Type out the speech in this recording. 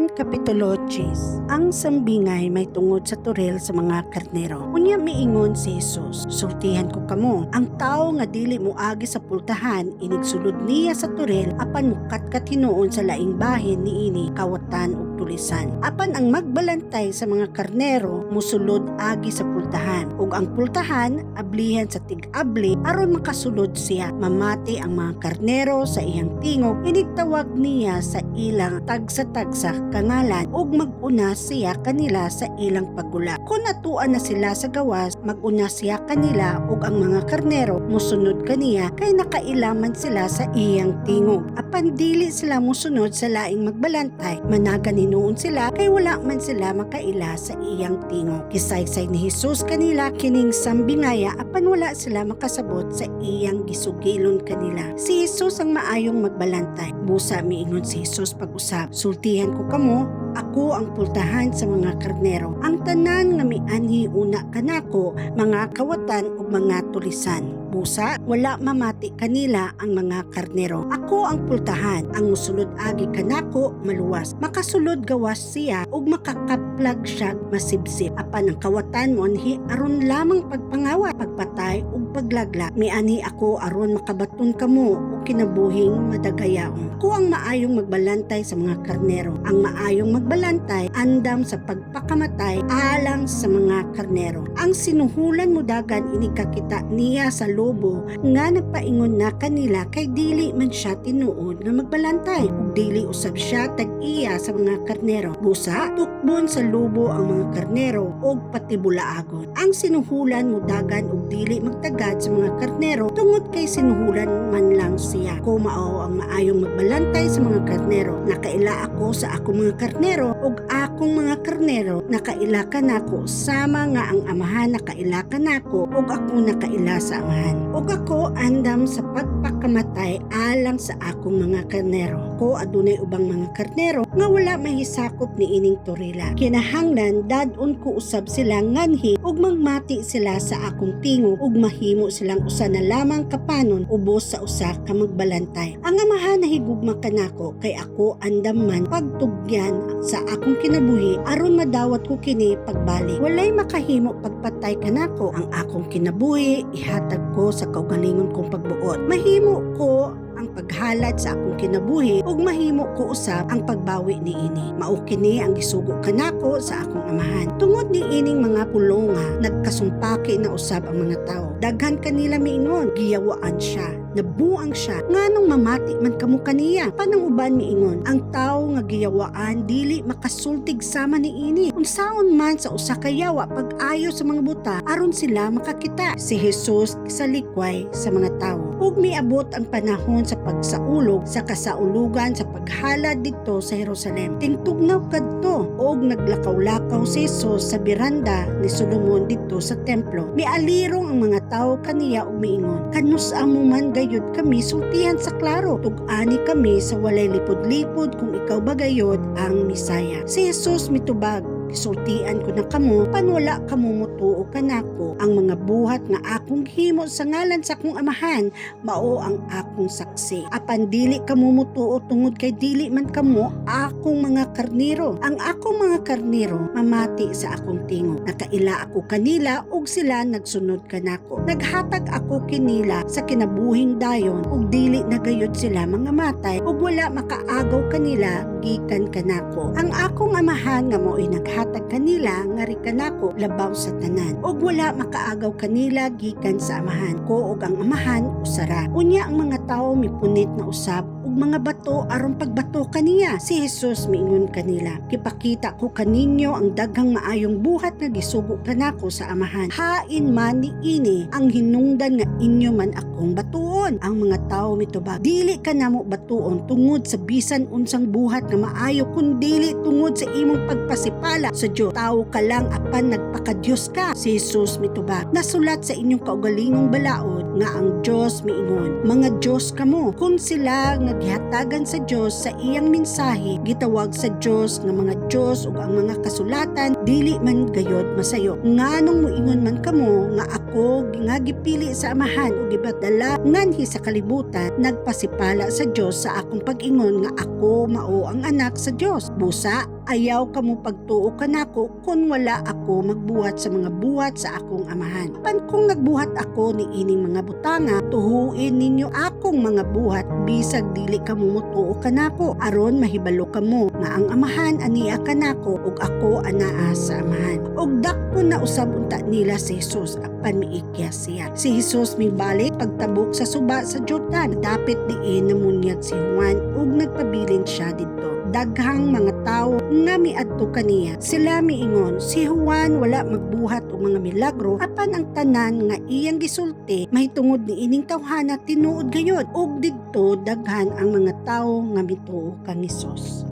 Juan Kapitulo 3. Ang sambingay may tungod sa toril sa mga karnero. Unya miingon si Jesus, "Sultihan ko kamo, ang tawo nga dili moagi sa pultahan inigsulod niya sa toril apan mukatkat hinuon sa laing bahin niini, kawatan ug tulisan. Apan ang magbalantay sa mga karnero musulod agi sa pultahan, ug ang pultahan ablihan sa tig-abli aron makasulod siya. Mamati ang mga karnero sa iyang tingog, inigtawag niya sa ilang tagsa-tagsa kangalan ug mag-una siya kanila sa ilang paggula. Kung natuan na sila sa gawas, mag-una siya kanila ug ang mga karnero musunod kaniya kay nakaila man sila sa iyang tingog. Apan dili sila musunod sa laing magbalantay, managan hinuon sila kay wala man sila makaila sa iyang tingog. Gisaysay ni Jesus kanila kining sambingaya, apan wala sila makasabot sa iyang gisugilon kanila. Si Jesus ang maayong magbalantay. Busa miingon si Jesus pag-usab, "Sultihan ko kamo, ako ang pultahan sa mga karnero. Ang tanan nga mianhi una kanako, mga kawatan ug mga tulisan. Busa, wala mamati kanila ang mga karnero. Ako ang pultahan. Ang musulod agi kanako maluwas. Makasulod gawas siya ug makakaplag siya masibsib. Apan ang kawatan moanhi aron lamang pagpangawat, pagpatay ug paglaglag. Mianhi ako aron makabaton kamo og kinabuhing madagayaon. Ako ang maayong magbalantay sa mga karnero. Ang maayong magbalantay andam sa pagpakamatay alang sa mga karnero. Ang sinuhulan mudagan inig kakita niya sa lobo nga nagpaingon na kanila kay dili man siya tinuod nga magbalantay ug dili usab siya tag-iya sa mga karnero. Busa, tukbon sa lobo ang mga karnero ug patibulaagon. Ang sinuhulan mudagan ug dili magtagad sa mga karnero tungod kay sinuhulan man lang siya. Ako mao ang maayong magbalantay sa mga karnero. Nakaila ako sa akong mga karnero ug akong mga karnero nakaila kanako, sama nga ang Amahan nakaila kanako ug ako nakaila sa Amahan. Ug ako andam sa pagpakamatay alang sa akong mga karnero. Ako adunay ubang mga karnero nga wala mahisakop ni ining torila. Kinahanglan dad-on ko usab sila nganhi ug magmati sila sa akong tingog ug mahimo silang usa na lamang kapanon ubos sa usa ka magbalantay. Ang Amahan nahigugma kanako kay ako andam man pagtugyan sa akong kinabuhi aron madawat ko kini pagbalik. Walay makahimo pagpatay kanako. Ang akong kinabuhi ihatag ko sa kaugalingon kong pagbuot. Mahimo ko ang paghalad sa akong kinabuhi ug mahimo ko usab ang pagbawi niini. Mao kini ang gisugo kanako sa akong Amahan." Tungod ni ining mga pulonga, nagkasumpaki na usab ang mga tao. Daghan kanila miingon, "Giyawaan siya. Nabuang siya. Nganong mamati man kamo kaniya?" Apan ang uban miingon, "Ang tawo nga giyawaan dili makasultig sama ni ini. Unsaon man sa usa ka yawa pag-ayo sa mga buta aron sila makakita?" Si Jesus salikway sa mga tawo. Ug miabot ang panahon sa pagsaulog sa kasaulugan sa paghalad didto sa Jerusalem. Tingtugnaw kadto og naglakaw-lakaw si Jesus sa biranda ni Solomon didto sa templo. Mialirong ang mga tawo kaniya ug miingon, "Kanus-a mo man gayud kami sultihan sa klaro? Tug-ani kami sa walay lipod-lipod kung ikaw ba gayud ang Mesaya." Si Jesus mitubag, "Gisultian ko na kamo, apan wala kamo mutuo kanako. Ang mga buhat nga akong himo sa ngalan sa akong Amahan mao ang akong saksi. Apan dili kamo mutuo tungod kay dili man kamo akong mga karnero. Ang akong mga karnero mamati sa akong tingog. Nakaila ako kanila ug sila nagsunod kanako. Naghatag ako kinila sa kinabuhing dayon ug dili na gayud sila mangamatay ug wala makaagaw kanila gikan kanako. Ang akong Amahan nga mao'y naghatag kanila ngari kanako labaw sa tanan ug wala makaagaw kanila gikan sa Amahan. Ko ug ang Amahan usa ra." Unya ang mga tawo mipunit na usab og mga bato aron pagbato kaniya. Si Jesus miingon kanila, "Gipakita ko kaninyo ang daghang maayong buhat nga gisugo kanako sa Amahan. Hain man ni ini ang hinungdan nga inyo man akong batuon?" Ang mga tawo mitubag, "Dili ka namo batuon tungod sa bisan unsang buhat nga maayo kundili tungod sa imong pagpasipala sa Dios. Tawo ka lang apan nagpakadiyos ka." Si Jesus mitubag, "Nasulat sa inyong kaugalingong balaod Nga ang Dios miingon, "Mga Dios kamo." Kung sila nga gihatagan sa Dios sa iyang mensahe gitawag sa Dios nga mga Dios ug ang mga kasulatan dili man gayod masayo, nganong moingon man kamo nga ako nga gipili sa Amahan ug gipadala nganhi sa kalibutan nagpasipala sa Dios sa akong pag-ingon nga ako mao ang Anak sa Dios? Busa ayaw kamo pagtuo kanako kung wala ako magbuhat sa mga buhat sa akong Amahan. Apan kung nagbuhat ako ni ining mga butanga, tuhuin ninyo akong mga buhat bisag dili kamo motuo kanako, aron mahibalo kamo nga ang Amahan ania kanako ug ako anaa sa Amahan. Og dakpon na usab unta nila si Jesus, apan miikya siya. Si Jesus mibalik pagtabok sa suba sa Jordan, dapit diin namunyag si Juan, ug nagpabilin siya didto. Daghang mga tawo nga miadto kaniya. Sila miingon, "Si Juan wala magbuhat og mga milagro, apan ang tanan nga iyang gisulti mahitungod ni ining tawhana tinuod gayud." Ug didto daghan ang mga tawo nga mituo kang Hesus.